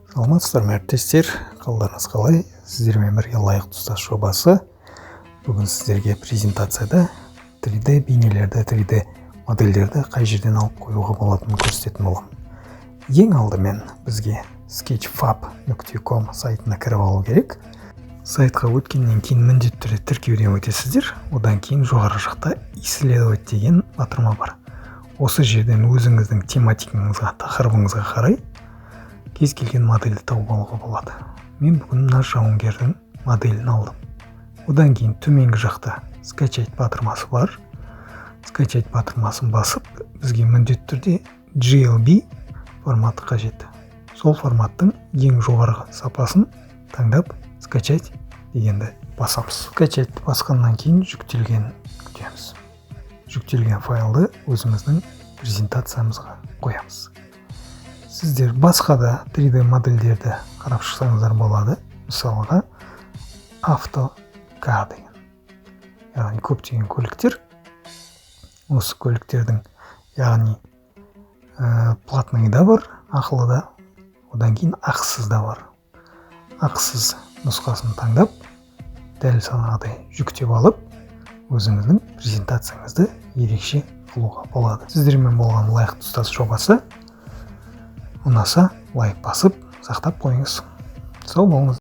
Саламатсыздар ма, әріптестер! Қалдарыңыз қалай? Сіздермен бірге «Лайықты ұстаз» жобасы. Бүгін сіздерге презентацияда 3D бейнелерді, 3D модельдерді қай жерден алып қоюға болатынын көрсететін боламын. Ең алдымен бізге sketchfab.com сайтына кіріп алу керек. Сайтқа өткеннен кейін міндетті түрде тіркеуден өтесіздер. Одан кейін жоғары жақта «Исследовать» деген батырма бар. Осы жерден өзіңіздің тематикаңызға, тақырыбыңызға қарай кез келген модельді тауып алуға болады. Мен бүгін мына жауынгердің моделін алдым. Одан кейін төменгі жақта «Скачать» батырмасы бар. «Скачать» батырмасын басып, бізге міндетті түрде GLB форматы қажет. Сол форматтың ең жоғарғы сапасын таңдап, «Скачать» дегенді басамыз. «Скачать» басқаннан кейін жүктелген күтеміз. Жүктелген файлды өзіміздің презентациямызға қоямыз. Сіздер басқа да 3D модельдерді қарап шықсаңыздар болады. Мысалға, автокар деген, яғни көптеген көліктер. Осы көліктердің, яғни платный да бар, ақылы да, одан кейін ақысыз да бар. Ақысыз нұсқасын таңдап, дәл жаңағыдай жүктеп алып, өзіңіздің презентацияңызды ерекше қылуға болады. Сіздермен болған «Лайықты ұстаз» жобасы. Ұнаса, лайк басып, сақтап қойыңыз. Сау болыңыз!